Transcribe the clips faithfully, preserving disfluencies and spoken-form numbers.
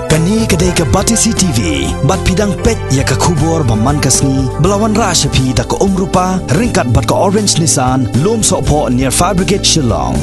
Kane ka dei ka Batesi T V, bad phi dang peit ïa ka khubor ba man ka sngi, ba la wanrah sha phi da ka Umrupa, ryngkat bad ka Orange Nissan, Lumsohphoh near Fire Brigade Shillong.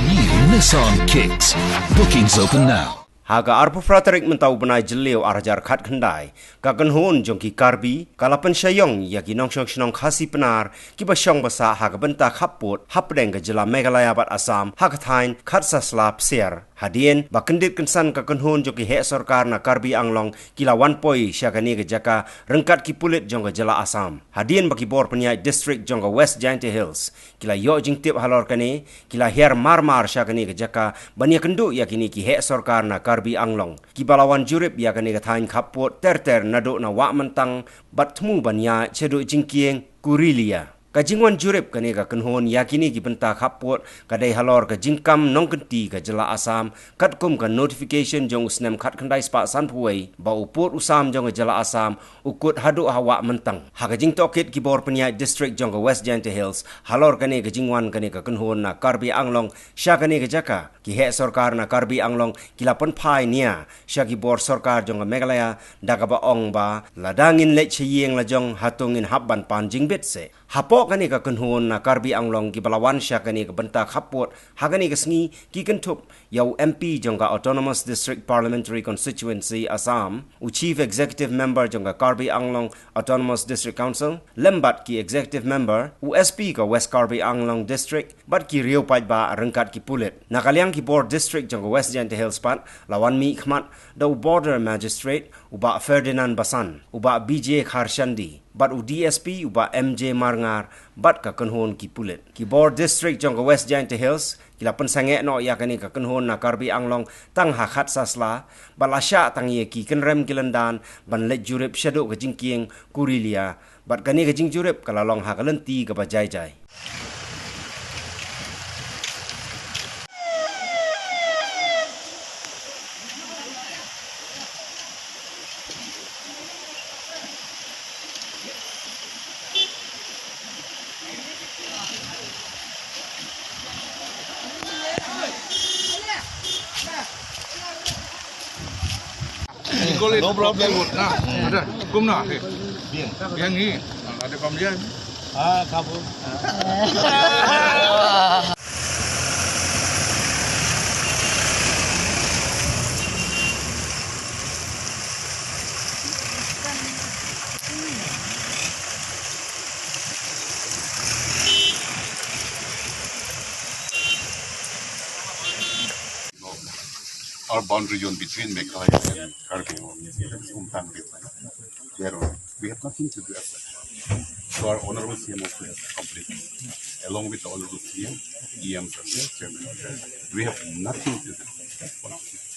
New Nissan Kicks. Bookings open now. Ha ka arphew phra tarik mynta u bnai Jylliew ar hajar khatkhyndai, ka kynhun jong ki Karbi, ka la pynshai ïong ïa ki nongshong shnong Khasi Pnar, kiba shong ba sah ha ka bynta khappud, hapdeng ka jylla Meghalaya bad Assam, ha ka thaiñ Khadsasla Psiar. Hadien ba kyndit kynsan ka kynhun jong ki heh sorkar na Karbi Anglong, ki la wan poi sha kane ka jaka, ryngkat ki pulit jong ka jylla Assam. Hadien ba ki bor pynïaid district jong ka West Jaintia Hills, ki la ïoh jingtip halor kane, ki la hiar mar mar sha kane ka jaka, ban ïakynduh ïa kine ki heh sorkar na Karbi Anglong, kiba la wan jurip ïa kane ka thaiñ khappud ter ter naduh na Wah Myntang, bad thmu ban ïaid shaduh jingkieng Kurilia. Ka jingwan jurip kane ka kynhun ïa kine ki bynta khappud, ka dei halor ka jingkam nongkynti ka jylla Assam, katkum ka notification jong u snem khatkhyndai spah sanphew wei, ba u pud u sam jong ka jylla Assam, u kut haduh ha Wah Myntang. Ha ka jingtohkit ki bor pynïaid district jong ka West Jaintia Hills, halor kane ka jingwan kane ka kynhun na Karbi Anglong, sha kane ka jaka, ki heh sorkar na Karbi Anglong, ki la pynphai nia, sha ki bor sorkar jong ka Meghalaya, da kaba ong ba, lada ngin leit sha ïing la jong, hato ngin hap ban pan jingbit seh. Hapoh kane ka kynhun na Karbi Anglong kiba la wan sha kane ka bynta khappud, ha kane ka sngi ki kynthup ïa u M P jong ka Autonomous District Parliamentary Constituency Assam, u Chief Executive Member jong ka Karbi Anglong Autonomous District Council, lem bad ki Executive Member, u S P ka West Karbi Anglong District, bad ki riew paidbah ryngkat ki pulit. Na ka liang ki bor district jong ka West Jaintia Hills pat, la wan mih khmat da u Border Magistrate, u Bah Ferdinand Basan, u Bah B J Kharshandi, bad u D S P u Bah M J Marngar, bad ka kynhun ki pulit. Ki bor district jong ka West Jaintia Hills, ki la pynsangeh noh ïa kane ka kynhun na Karbi Anglong tang ha Khadsasla, bad la shah tang ïa ki kynrem ki lyndan, ban leit jurip shaduh ka jingkieng Kurilia, bad kane ka jingjurip ka la long ha ka lynti kaba jai jai. No problem. Na, ada, kum na, eh. Yang ni, ada pembian. Ah, kabur. Our boundary zone between Meghalaya and Karbi Anglong is Umtang River. There only. We have nothing to do as such. So our Honorable C M also has complained, along with the Honorable C M, E Ms are there, Chairman are there. We have nothing to do.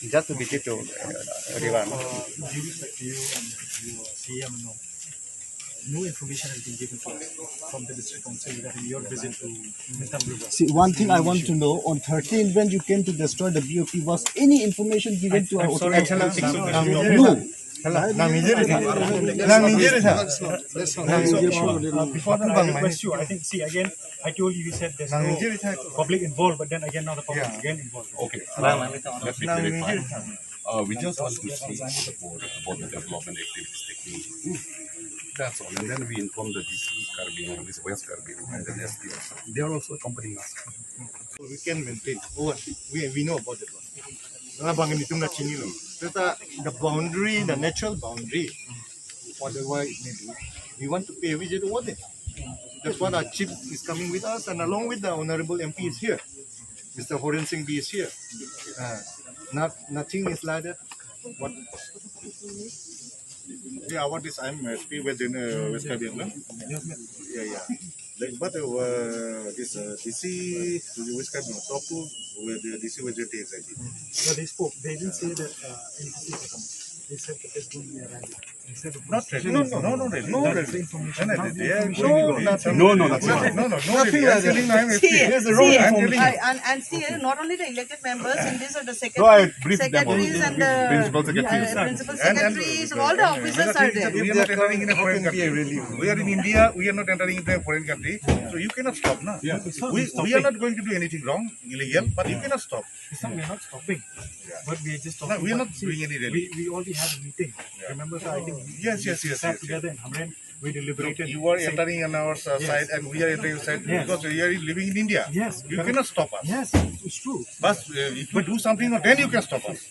Just to visit to, uh, river, no? Uh, you, you and your C M, no. No information has been given to us from the district council regarding your visit to Mintang River. See, one thing I want to know, on thirteen, when you came to destroy the B O P, was any information given to our authorities? No. Before that, I request you, I think, see, again, I told you, you said there's no public involved, but then again, now the public is again involved. Okay. Let me clarify. Uh, we just want to see the board about the development activities taking place. That's all. And then we inform the D C Karbi Anglong, this West Karbi Anglong, and then S P also. They are also accompanying us. We can maintain. Oh, we, we know about that one. Nga bang ni tum na chini lo. That, uh, the boundary, the natural boundary, whatever it may be, we want to pay visit over there. That's what our chief is coming with us, and along with the Honorable M P is here. Mister Horen Singh B is here. Uh, not, nothing is like that. What? Yeah, what is, I'm S P within, uh, West Karbi Anglong. Yeah, yeah. Like, but, uh, this, uh, D C, West Karbi Anglong, talk to with the D C with the T S I D. No, they spoke. They didn't say that, uh, any people are coming. They said that there's going to be a rally. Not really. No, no, no, no, no, no, no, no, no, no, no, no, no, nothing. No, no, nothing. No, no, no, nothing. I'm telling you, I'm S P. Here's the wrong. I'm telling you. I, and, and see, not only the elected members, and these are the secretaries, secretaries and the, uh, principal secretaries, all the officers are there. We are not entering in a foreign country. We are in India. We are not entering into a foreign country. So you cannot stop, na. We, we are not going to do anything wrong, illegal, but you cannot stop. Sir, we are not stopping. But we are just talking. No, we are not doing any rally. We, we already had a meeting. Yeah. Remember, sir? I think we, yes, yes, yes, sat together in Hamren. We deliberated. You are entering on our side, and we are entering your side because we are living in India. Yes, you cannot stop us. Yes, it's true. But uh, if we do something, then you can stop us.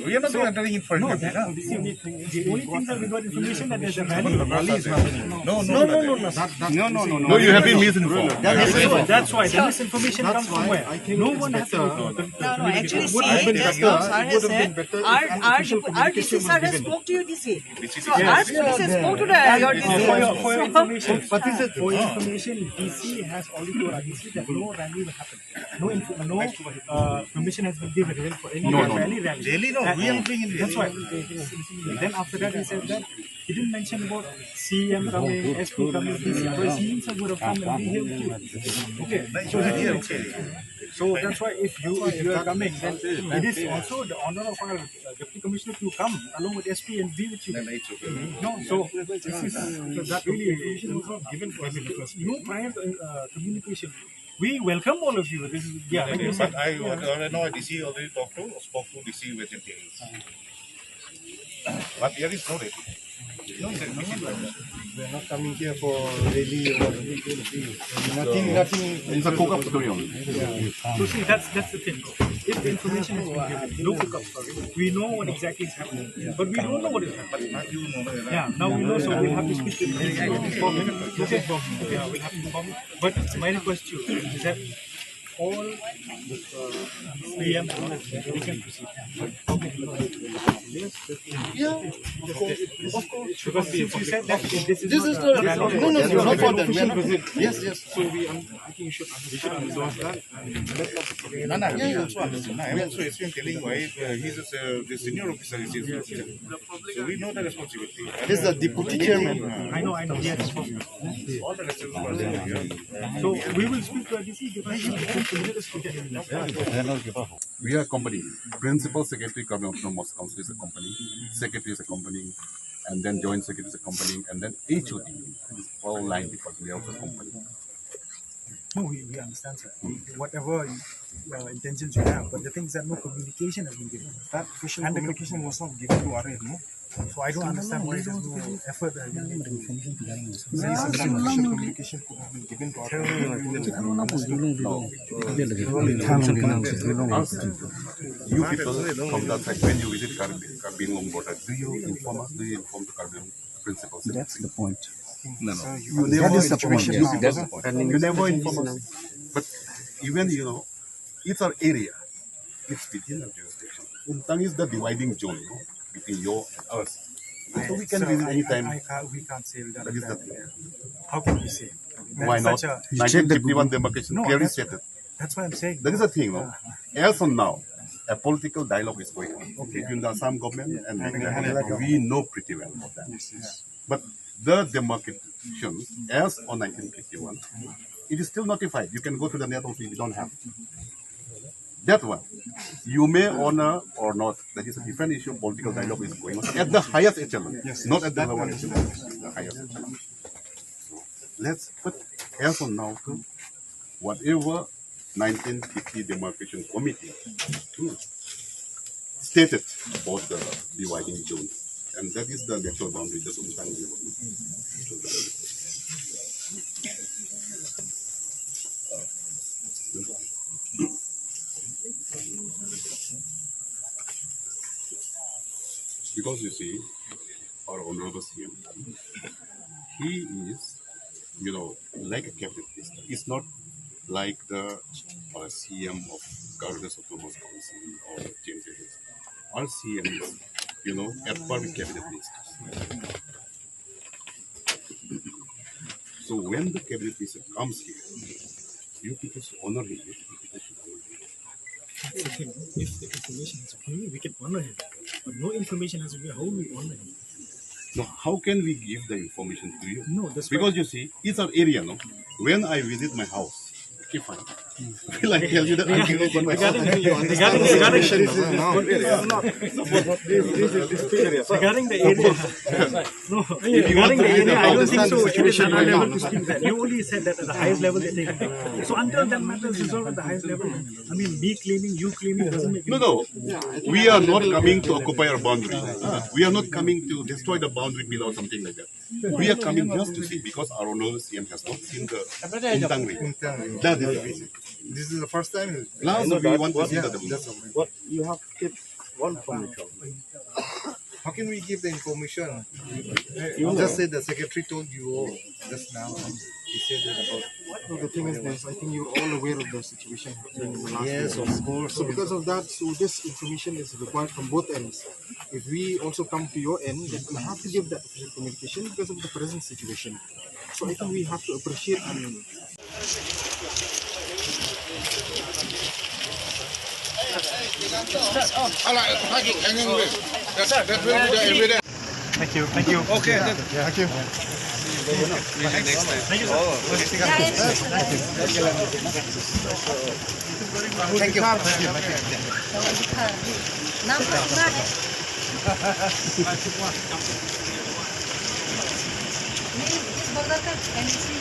We are not entering in for no, that, the only thing that we got information that there's a rally. No, no, no, no, no, no, no, no, no, no. You have been misinformed. That's why the misinformation comes from where? No one has to. No, no, actually, see, just now sir has said, our, our, our D C sir has spoke to your D C. So our D C spoke to the, your D C. For your, for your information, for your information, D C has already told our D C that no rally will happen. No, inf- no uh, permission has been given for any no, no, rally. Rally, no, uh, we are doing it. That's why. Then after that, he said that he didn't mention about C M coming, S P coming, D C. Otherwise, he himself would have come and be here with you. Okay. So, okay. So that's why if you if you are coming, then it is also the honor of our uh, deputy commissioner to come along with S P and be with you. No, no, it's okay. No, so this is so that really is not given for us. No prior uh, communication. We welcome all of you. This is, yeah, like you said. But I, I know D C already talked to, spoke to D C within ten years. But there is no rally. No, no, no, no. We're not coming here for rally or nothing, nothing. It's a cook-up story only. So see, that's, that's the thing. If the information has been given, no cook-up story. We know what exactly is happening, but we don't know what is happening. But now you know. Yeah, now we know, so we'll have to speak to them. Okay, yeah, we'll have to inform. But my request to you is that all uh, P M, we can proceed. Yeah, of course, of course. Because since you said that this is this is not, no, no, no, not for that. We are not, yes, yes. So we, um, I think you should understand. No, no, we also understand. No, I mean, so it's been telling why uh, he's a, the senior officer. He's a, so we know the responsibility. He's the deputy chairman. I know, I know. Yes. All the responsibility. So we will speak to D C. We are a company. Principal Secretary Karbi Autonomous Council is a company. Secretary is a company, and then Joint Secretary is a company, and then H O D. All line because we are also a company. No, we, we understand, sir. Whatever uh, intentions you have, but the thing is that no communication has been given. That official communication was not given to R A, no? So I don't understand why there's no effort that has been made to raise some official communication could have been given to R A. No. You people from that side, when you visit Karbi, Karbi Anglong border, do you inform us? Do you inform the Karbi Anglong principals? That's the point. No, no. That is the point. Yes. That's the point. You never inform us. But even, you know, it's our area. It's within our jurisdiction. Umtang is the dividing zone, no, between you and us. So we can visit anytime. I, I can't, we can't say that. That is the thing. How can we say? Why not? Nineteen fifty-one demarcation clearly stated. That's what I'm saying. That is the thing, no? As of now, a political dialogue is going on between the Assam government and Meghalaya government. We know pretty well about that. Yes, yes. But the demarcation as on nineteen fifty-one, it is still notified. You can go to the net also if you don't have. That one, you may honor or not. That is a different issue. Political dialogue is going on at the highest echelon, yes, not at the lower echelon. The highest echelon. Let's put as on now to whatever nineteen fifty Demarcation Committee, hmm, stated for the dividing zone. And that is the natural boundary, just on time. Because you see, our honorable C M, he is, you know, like a cabinet minister. He's not like the uh, C M of Karbi Autonomous Council or J N K. Our C M is, you know, at par with cabinet ministers. So when the cabinet minister comes here, you people should honor him. You people should honor him. That's the thing. If the information is okay, we can honor him. But no information has been, how will we honor him? No, how can we give the information to you? No, that's because you see, it's our area, no? When I visit my house, Okay, fine. Like I tell you that until regarding, regarding, regarding the area, no, regarding the area, no, regarding the area, I don't think so. It is at our level to speak that. You only said that at the highest level they take. So until that matter is resolved at the highest level, I mean, me claiming, you claiming doesn't make. No, no. We are not coming to occupy our boundary. We are not coming to destroy the boundary pillar or something like that. We are coming just to see because our honorable C M has not seen the Umtangri. Umtangri. That is the reason. This is the first time. Last we want to see the. That's all. What you have kept one from the. How can we give the information? You just said the secretary told you all just now. He said that about. No, the thing is this, I think you're all aware of the situation happening in the last. Yes, year. Of course. So because of that, so this information is required from both ends. If we also come to your end, then we have to give that official communication because of the present situation. So I think we have to appreciate and. All right, thank you. Hanging with. That, that will be the evidence. Thank you. Thank you. Okay. Thank you. Thank you, sir. Thank you. Thank you. नाम तो सुना है। नहीं, इस बर्गर का एमसी।